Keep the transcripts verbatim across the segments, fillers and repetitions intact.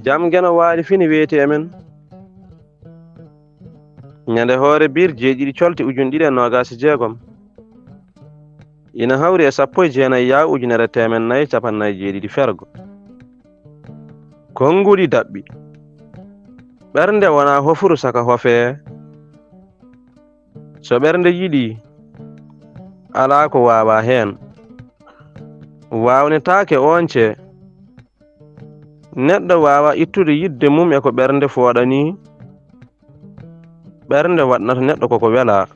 Jam Geno waali fini weeti e men. Ñande hoore biir jeeɗiɗi colte ujunɗiɗi e noogaas e jeegom. Ina hawri e sappo e jeenayi yaa ujunere teemen nayi capannay jeeɗiɗi fergo. Konnguɗi daɓɓi. Ɓernde wonaa hofuru saka hofee. So ɓernde yiɗii, alaa ko waawaa heen. Waawnetaake oon cee. Neɗɗo waawaa ittude yiɗde mum e ko ɓernde fooɗanii. Ɓernde waɗnata neɗɗo ko ko welaa.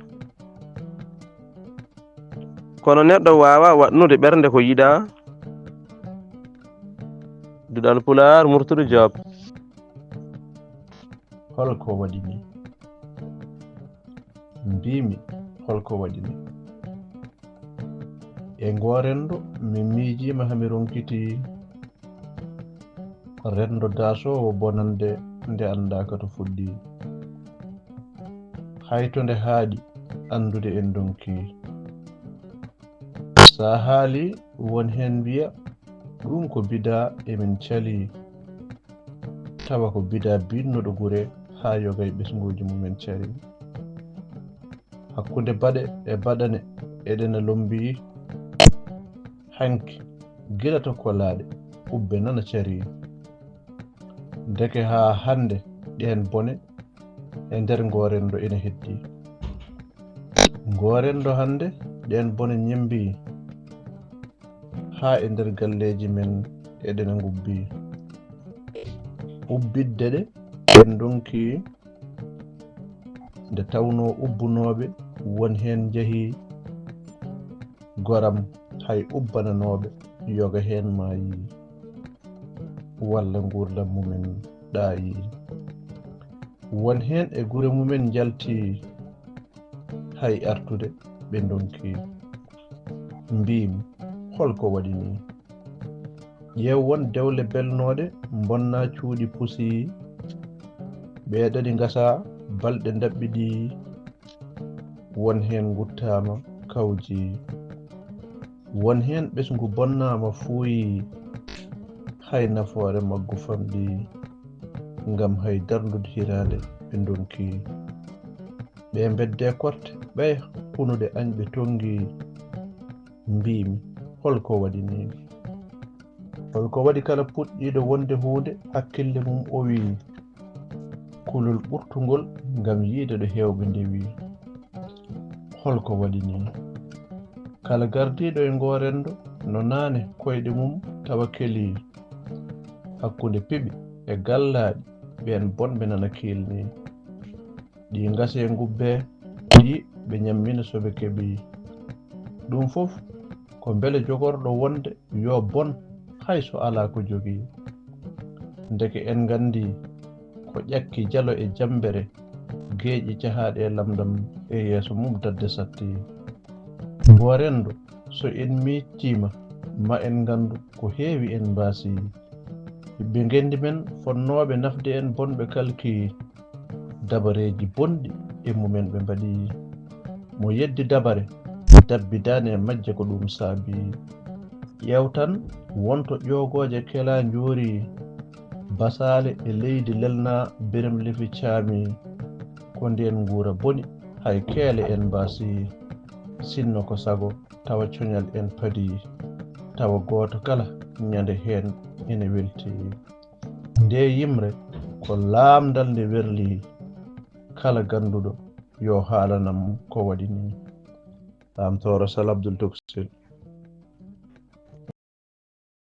Kono neɗɗo waawaa waɗnude ɓernde ko yiɗaa. Duɗal Pulaar, Murtudu Joop. Hol ko waɗi nii? Mbiimi, hol ko waɗi nii? E ngoo renndo, mi miijiima haa mi ronkitii. Renndo daasoowo bonannde nde anndaaka to fuɗɗii. Hay to nde haaɗi, anndude en ndonkii. So a haalii, won heen mbiya, ɗum ko bidaa, emin calii. Tawa ko bidaa biɗnuɗo gure haa yoga e ɓesnguuji mum en carii. Hakkunde baɗe e baɗane eɗena lommbii. Hanki, gila to kolaaɗe, ubbe nana carii. Ndeke haa hannde ɗeen bone e nder ngoo renndo ina heddii. Ngoo renndo hannde ɗeen bone ñemmbii. Haa e nder galleeji men eɗena ngubbii. Ubbitde ɗe en ndonkii, nde tawnoo ubbunooɓe won heen njahii goram, hay ubbananooɓe yoga heen maayii, walla nguurndam mumen ɗaayii. Won heen e gure mumen njaltii, hay artude ɓe ndonkii. Mbiimi, hol ko waɗi nii? Ƴeew won dewle belnooɗe, mbonnaa cuuɗi pusii, ɓeeɗaɗi ngasaa, balɗe ndaɓɓiɗii. Won heen nguttaama, kawjii. Won heen ɓesngu bonnaama, fuuyii, hay nafoore maggu famɗii, ngam hay darndude hiraande ɓe ndonkii. Ɓe mbeddee korte, ɓeya kunuɗe añɓe tonngii. Mbiimi, hol ko waɗi nii? Hol ko waɗi kala puɗɗiiɗo wonde huunde, hakkille mum owii, kulol ɓurtungol ngam yiyde ɗo heewɓe ndewii? Hol ko waɗi nii? Kala gardiiɗo e ngoo renndo, no naane koyɗe mum tawa kelii, hakkunde piɓi e gallaaɗi, ɓeen bonɓe nana kiilnii. Ɗi ngasee ngubbee, ɗi ɓe ñammina so ɓe keɓii. Ɗum fof ko mbele jogorɗo wonde yo bon, hay so alaa ko jogii. Ndeke en nganndii ko ƴakki jalo e jammbere, geeƴi cahaaɗe e lamndam e yeeso mum dadde sattii. Ngoo renndo, so en miijtiima, ma en nganndu ko heewi en mbaasii. Ɓiɓɓe ngenndi men fotnooɓe nafde en bonɓe kalkii, dabareeji bonɗi e mumen ɓe mbaɗii. Mo yeddi dabare, dabbidaani e majje ko ɗum saabii. Ƴeew tan, won to ƴoogooje kelaa njoorii, basaale e leydi lelnaa, berem lefi caamii. Ko ndeen nguura boni, hay keele en mbaasii. Sinno ko sago, tawa coñal en padii, tawa gooto kala ñande heen ene weltii. Ndee yimre ko laamndal nde werlii, kala gannduɗo yo haalanam ko waɗi nii. Laamtooro Sal Abdul Toksil.